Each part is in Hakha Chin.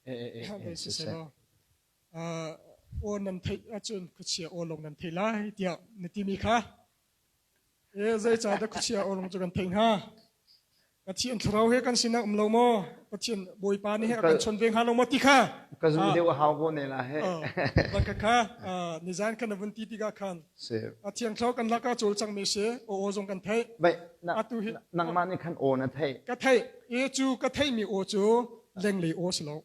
Dei siselaw aw nan theih ahcun khuachia aw lawng nan thei lai tiah na timi kha e zeicah dah khuachia aw lawng cu kan theih hnga? Pathian thlarau he kan sinah um lo maw? Pathian Bawipa nih a kan chon ve hnga lo maw ti kha? Ka zum deuh a hau ko ne la he. Baka kha nizan kan vun ti tikah khan a thiang thlarau kan lak ah cawl cangmi si aw aw zong kan theih. Bai atu hi nangmah nih khan aw na theih. Ka theih. E cu ka theihmi aw cu lenglei aw si lo.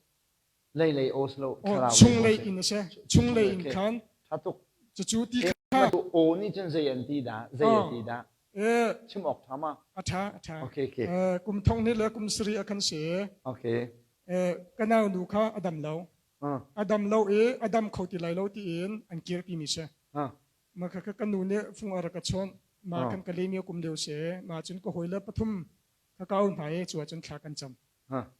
Lei lei aw si lo. Thlarau chunglei in a si. Chunglei in khan. Tha tuk. Cucu ti kha. Aw nih cun zei an ti dah? Zei a ti dah? Chim awk ṭha ma? A ṭha, a ṭha. Okay, okay. Kum thong ni le kum sari a kan si. Okay. Ka nau nu kha a dam lo. A dam lo i a dam kho ti lai lo tiin an kirpi mi si. Ma kha ka nu nih fung a rak ka chawnh. Ma kan ka le mi kum deuh si. Ma cun ka hawi le pathum ka kau hna i cu ahcun thla kan cam.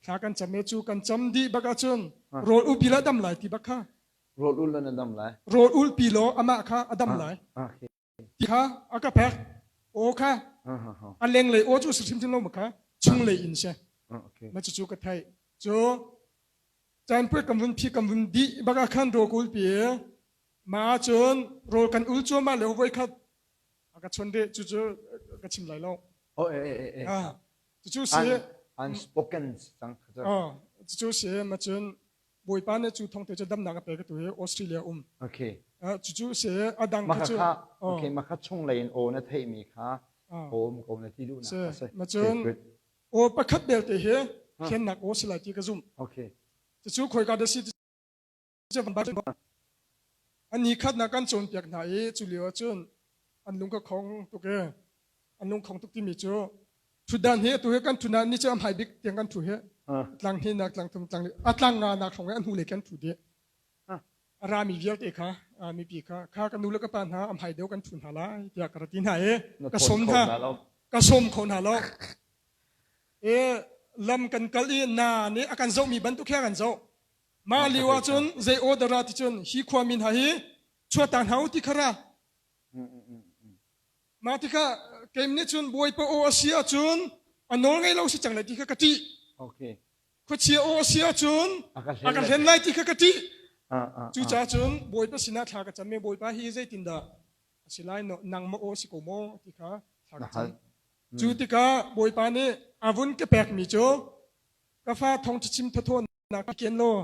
Thla kan cam i cu kan cam dih bak ahcun rawl upi la dam lai ti bak kha. Rawl ul na dam lai. Rawl ul pi law amah kha a dam lai. Ti kha a ka pek. Aw kha a lenglei aw cu si hrimhrim lo ma kha chunglei in si. Ma cucu ka theih. Cu caan puai kan vun phi kan vun dih bak ah khan rawl ka ul pi ma cun rawl kan ul cuahmah lio voi khat a ka chon deh cucu ka chim lai lo. Oh, eh, eh, eh. Ah, cucu si unspoken cang. Oh, cucu si ma cun Bawipa nih cu thawngte cu damnak a pe ka tu hi Australia um. Okay. Cucu si a dang kha cu. Okay, maka chung lei in aw na theihmi kha aw um ko na ti duhnak a si. Ma cun aw pakhat belte hi thlennak aw si lai ti ka zumh. Okay. Cucu khoika da si Ani khatnak kan cawnpiak hna i cu lio ahcun an lung ka khong tuk i an lung khong tuk timi cu ṭhutdan hi atu hi kan ṭhutnak ni cu a hmai bik tiang kan ṭhu hi tlang hnihnak tlang thum tlang a tlang nga nak hrawng i an hnulei kan ṭhu dih a rami vialte kha mipi kha kha ka nu le ka pa hna a hmai deuh kan ṭhu hna lai tiah ka ra ti hna i ka sawm hna ka sawm kho hna lo e lam kan kal i na nih a kan zohmi bantuk he a kan zoh Mah lio ahcun zei order ah ti cun hi khuami hna hi chuahtak hna u ti kha ra. Mah tikah keim nih cun Bawipa aw a si ahcun a nawl ngei lo si cang lai ti kha ka ṭih. Okay. Khuachia aw a si ahcun a ka hlen lai ti kha ka ṭih. Cucaah cun Bawipa sinah thla ka cam i Bawipa hi zeitindah a si lai nangmah aw a si ko maw ti kha thla ka cam. Cu tikah Bawipa nih a vun ka pekmi cu ka fa thawngṭha chim thathaw ka ken law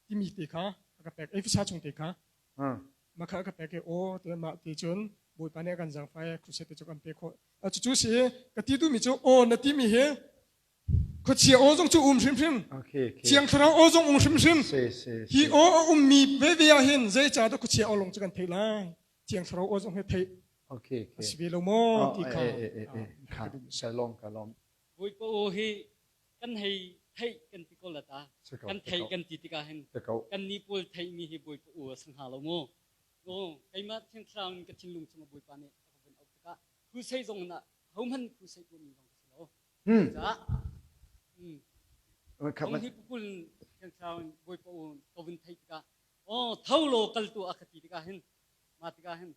timi te kha a ka pek Efesa chung te kha ma kha a ka pek i aw te mah ti cun Bawipa nih a kan zaangfai crusade te cu kan pe khawh cucu si ka ti duhmi cu aw na timi hi khuachia aw zong cu um hrimhrim thiang thlarau aw zong um hrimhrim hi aw a ummi veve ah hin zeicah dah khuachia aw lawng cu kan theih lai thiang thlarau aw zong hi theih a si ve lo maw ti kha ka lawm ka lawm Bawipa aw hi kan hei theih kan ti ko la ta. Kan theih kan ti tikah hin kan nih pawl theihmi hi Bawipa aw a si hnga lo maw? Aw, keimah Thiang Thlarau in ka thinlung chungah Bawipa nih a ka vun auh tikah crusade zong in ah hohmanh crusade tuahmi zong ka si lo. Cucaah Kong hi pupul Thiang Thlarau in Bawipa aw ka vun theih tikah aw tho law kal tuah a ka ti tikah hin mah tikah hin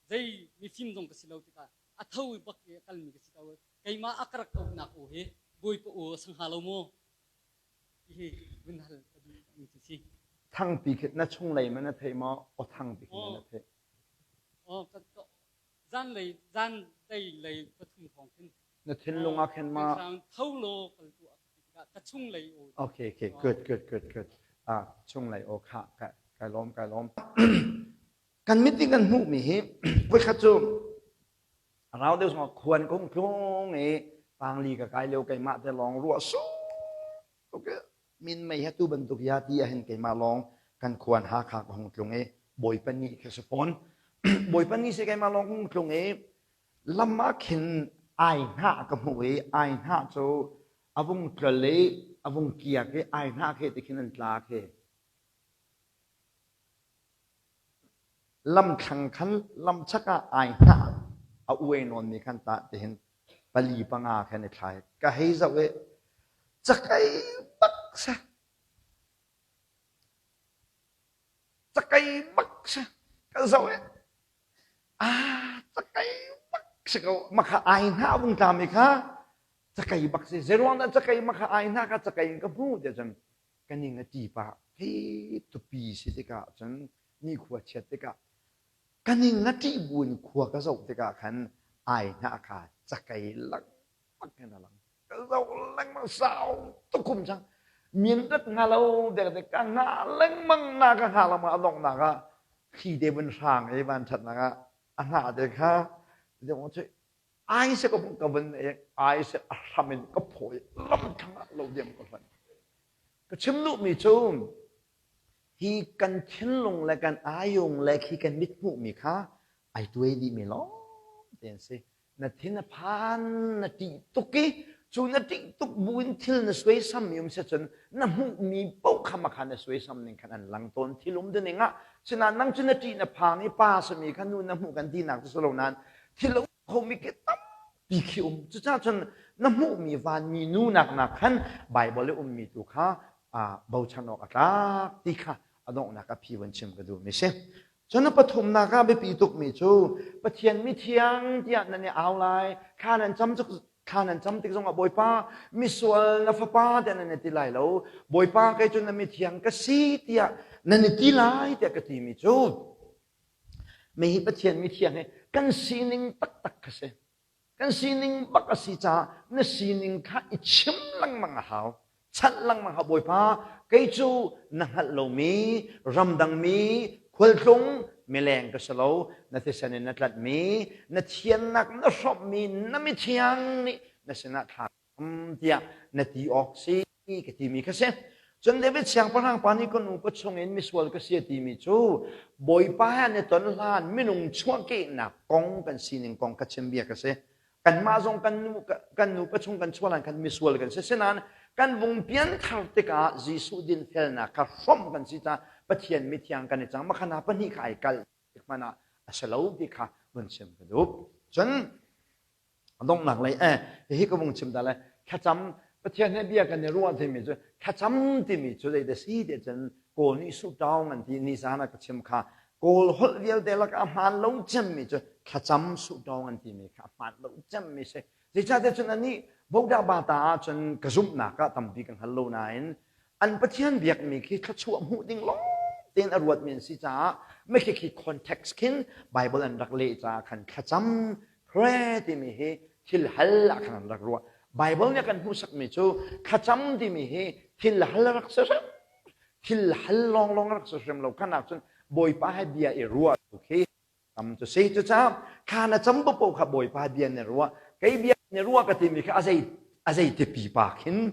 zei mifim zong ka si lo tikah a tho bak i a kalmi ka si ko keimah a ka rak auhnak aw hi Bawipa aw a si hnga lo maw ti hi vun hal ka duhmi cu si. Thangpi khi na chunglei ma na theih maw aw thangpi khi na theih? Aw ka zanlei zan dei lei pathum thawng khin na thinlung ah khin ma tho law kal tuah ka chunglei aw Okay okay good good good good ah chunglei aw kha ka kai lawm kai lawm kan mit in kan hmuhmi hi voikhat cu rau deuh sungah khuan ka hung tlung i tangli ka kai lio keimah te lawng ruah su tuk min mei he tu bantuk ya ti ahhin keimah lawng kan khuan Hakha ka hung tlung i Bawipa ni khi si fawn Bawipa ni si keimah lawng hung tlung i lam ah khin ai hnah ka hmuh i ai hnah cu a vung tlol i a vung kiak i ai hnah khi ti khin an tla khi Lamthlang khan lamchak ah ai hnah a uai nawnmi khan tah tihin pali panga khan i thlai. Ka hei zoh i cakei bak si. Cakei bak si. Ka zoh i ah cakei bak si ko. Makha ai hnah vung tlami kha cakei bak si. Zeiruang dah cakei makha ai hnah kha cakei in ka hmuh tiah cun. Ka ning a ṭi pah. Hi tupi si tikah cun nikhua chiat tikah ka ning a ṭih buin khua ka zoh tikah khan ai hnah kha cakei lengmang in a lang. Ka zoh lengmang sau tuk kum cang. Min rat hnga lo dek dek ka hngah lengmang na ka hngah lengmang a donghnak ah thli te vun hrang i van ṭhatnak ah a hngah te kha ai se ka ka vun ai se a hram in ka phawi lamthlang ah lo diam ka hlan. Ka chim duhmi cu hi kan thinlung le kan ayung le khi kan mit hmuhmi kha ai tuai dihmi lawng te an si. Na thin a phan, na ṭih tuk i cu na ṭih tuk buin thil na suaisammi um si cun na hmuhmi paoh kha makha na suaisam ning khan an lang tawn. Thil um ding ah sinain nang cu na ṭih na phang i pa sami kha nu na hmuh kan tinak cu si lo nain thil a khomi khi tampi khi um. Cucaah cun na hmuhmi vanmi nu nak nak khan Baibal i ummi tu kha bochan awk a tlak ti kha a donghnak a phi von chim ka duhmi si. Cun a pathumnak ah biapi tukmi cu Pathian mithiang tiah nan i au lai, thla nan cam thla nan cam tik zongah Bawipa misual na fapa tiah nan i ti lai lo. Bawipa kei cu na mithiang ka si tiah nan i ti lai tiah ka timi cu mi hi Pathian mithiang hi kan sining taktak kha si. Kan sining bak a si caah na sining kha i chim lengmang a hau. Chanh lengmang hau Bawipa, kei cu na hngalh lomi, ramdangmi, khualtlung, mileng ka si lo, na thisen in na tlanhmi, na thiannak na hrawmhmi, na mithiang nih na sinah thla tiah na ti awk si ka timi kha si. Cun David siangpahrang pa nih ka nu ka chungin misual ka si a timi cu Bawipa he an i ton hlan minung chuahkehnak kong kan sining kong ka chim bia ka si. Kanmah zong kan nu kan nu pa chung kan chuah hlan khan misual kan si. Sinain kan vung pianthar tikah Jesuh dinfelnak kha hrawmh kan si caah Pathian mithiang kan i cang. Makhana pahnih kha ai kalh tik hmanh ah a si lo ti kha vun chim ka duh. Cun donghnak lei eh hihi ka vung chim ta le thlacam Pathian he bia kan i ruah timi cu thlacam timi cu zei da si ti cun Kawl nih su taung an ti ni zan ah ka chim kha Kawl holh vialte lak ah hmaan lo cemmi cu thlacam su taung an timi kha hmaan lo cemmi si zeicahtiah cun anih Boda Bata ah cun ka zumhnak ah tampi ka hngal lo nain an Pathian biakmi khi thluachuah hmuh ding lawng tein a ruatmi an si caah mekhi khi context khin Bible an rak leh caah khan thlacam Pray timi hi thil hal ah khan an rak ruah. Bible nih a kan hmuhsakmi cu thlacam timi hi thil hal rak si hrim. Thil hal lawnglawng rak si hrim lo. Kan ah cun Bawipa he bia i ruah tu khi tam cu si. Cucaah thla na cam paoh kha Bawipa bia na ruah. Kei bia na ruah ka timi kha a zei a zei ti pipa khin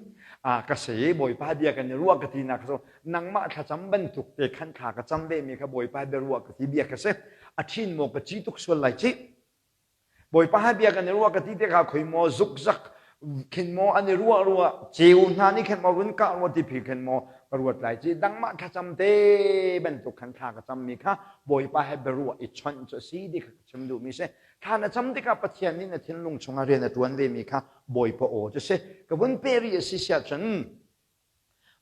ka si Bawipa bia kan i ruah ka ti nak cu nangmah thlacam bantuk te khan thla ka cam ve mi kha Bawipa bia ruah ka ti bia ka si. A ṭhin maw ka ci tuk sual lai cih. Bawipa he bia kan i ruah ka ti tikah khoi maw zukzak khin maw an i ruah ruah ceu hna nih khin maw run kah ruah ti phi khin maw ka ruat lai ci dangmah thlacam te bantuk khan thla ka cam mi kha Bawipa he biaruah i chawnh cu a si ti kha ka chim duhmi si thla na cam tikah Pathian nih na thinlung chungah rian a ṭuan ve mi kha Bawipa aw cu si ka vun pe rih a si siah cun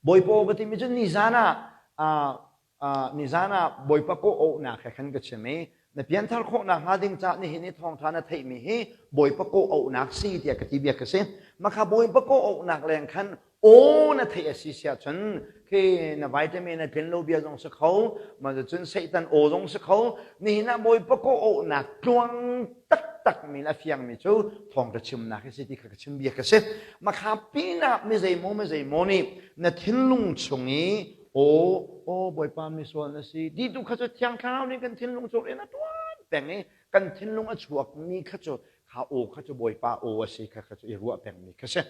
Bawipa aw ka timi cu nizan ah nizan ah Bawipa kawh auhnak he khan ka chim i na pianthar khawhnak hnga ding caah nihin i thawngṭha na theihmi hi Bawipa kawh auhnak si tiah ka ti bia ka si. Makha Bawipa kawh auhnak leng khan aw na theih a si siah cun khi na vitamin na tlin lo bia zong si kho, ma cun Satan aw zong si kho. Nihin ah Bawipa kawh auhnak tluang taktak mi le a fiangmi cu thawngṭha chimnak hi si ti kha ka chim bia ka si. Makha pinah mi zeimaw mi zeimaw nih na thinlung chung i aw aw Bawipa misual na si ti tu kha cu Thiang Thlarau nih kan thinlung chung in a ṭuan peng i kan thinlung a chuakmi kha cu kha aw kha cu Bawipa aw a si kha kha cu i ruah pengmi kha si.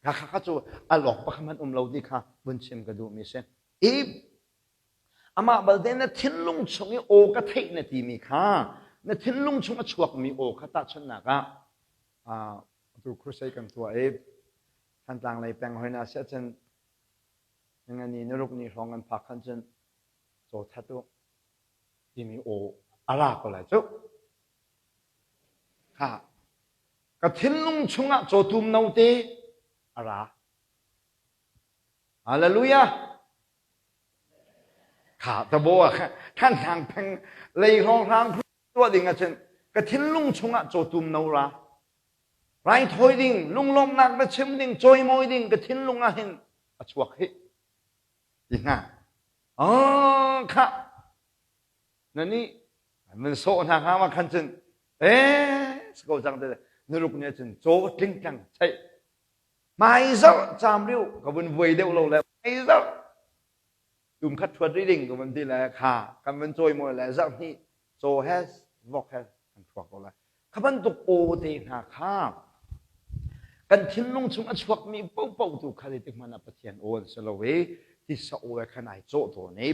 Kha kha kha cu al awk pakhat hmanh um lo ti kha vun chim ka duhmi si. I amah balte na thinlung chung i aw ka theih na timi kha na thinlung chung a chuakmi aw kha tahchunhnak ah atu crusade kan tuah i Thantlang lei peng hoi na siah cun ngani nuruk ni hrawng kan phak khan cun caw that u timi aw a ra ko lai cu kha ka thinlung chungah cawtum note a ra Hallelujah kha tabo ah Thantlang peng lei hrawnghrang tuah ding ahcun ka thinlung chungah cawtum no ra raithawi ding lunglawmhnak va chim ding cawimawi ding ka thinlung ah hin a chuak hi. Ti hnga. Oh, khah. Na nih mun sawh hna hnga ma khan cun eh si ko cang te nuruk nih cun caw tling tlang chaih hmai zarh caam riu ka vun vuai deuh lo le hmai zarh tum khat thuat rih ding ka vun ti le kha kan vun cawi mawi le zarh hnih caw he vok he kan thuak ko lai Kha bantuk aw te hna kha kan thinlung chung a chuakmi paohpaoh tu kha zeitik hmanh ah Pathian aw an si lo i tisa aw he khan ai cawh tawn i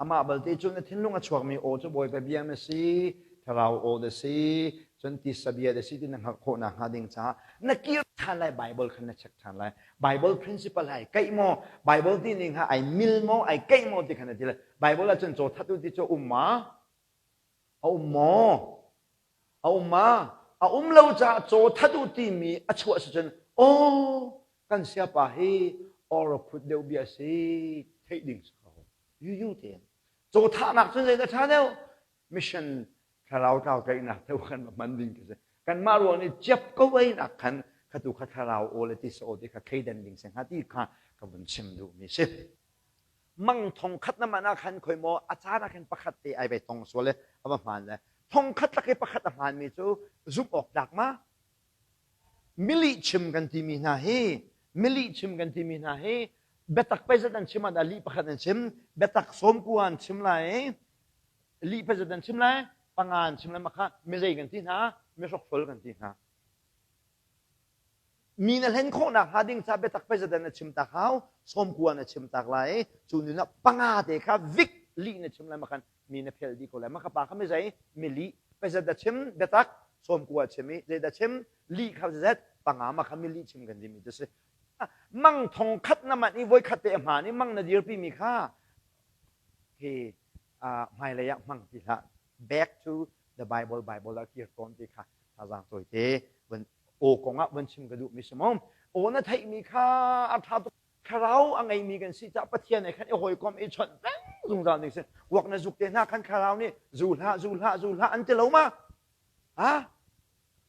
amah balte cu na thinlung a chuakmi aw cu Bawipa bia na si, thlarau aw na si, cun tisa bia na si ti na hngalh khawh nakhnga ding caah na kir ṭhan lai Bible khan na check ṭhan lai. Bible principle hai keih maw, Bible ti ning ha ai mil maw, ai keih maw ti khan na ti lai. Bible ah cun caw that u ti cu um ma? A um maw? A um ma? A um lo caah caw that u timi a chuah si cun aw kan siapa hi or phut deuh bia si theih ding si ko. Yu tein. Caw thahnak cun zei dah ṭha deuh? Mission thlarau tlau tlaihnak deuh khan hman ding khi si. Kanmah ruang nih ciap ko ei nak khan khatu kha thlarau aw le tisa aw ti kha thleidan ding si hnga ti kha ka vun chim duhmi si. Mang thong khat na man ah khan khoi maw a caan ah khan pakhat te ai ve tong sual le a va hmaan le thong khat lak i pakhat a hmaanmi cu zumh awk tlak ma milih chim kan timi hna hi milih chim kan timi hna hi biatak pei zat an chim ah dah lih pakhat an chim biatak sawm ku an chim lai lih pei zat an chim lai panga an chim lai ma kha mizei kan ti hna mihrokhrol kan ti hna Mi na hlen khawhnak hnga ding ca biatak pei zadan na chim tak hau, sawmkua na chim tak lai, cu nun ah panga te kha vik lih na chim lai makhan mi na phel dih ko lai. Maka pa kha mi zei mi lih pei zat da chim biatak sawmkua chim i zei da chim lih kha zet panga ma kha mi lih chim kan timi cu si. Mang thong khat na manh i voi khat te a hmaan i mang na dirpi mi kha hi hmailei ah hmang ti hlah. Back to the Bible, Bible ah kir tawn ti kha thazaang tawite vun aw kong ah vun chim ka duhmi si maw aw na theihmi kha a ṭha tuk thlarau a ngeimi kan si caah Pathian he khan i hawikom i chawnh peng zungzal ding si kuak na zuk te hna khan thlarau nih zu hlah zu hlah zu hlah an ti lo ma ha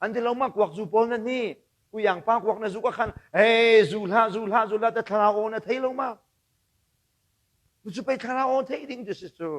an ti lo ma kuak zu pawl na ni uyang pa kuak na zuk ah khan hey zu hlah zu hlah zu hlah te thlarau aw na thei lo ma cu pei thlarau aw theih ding cu si cu.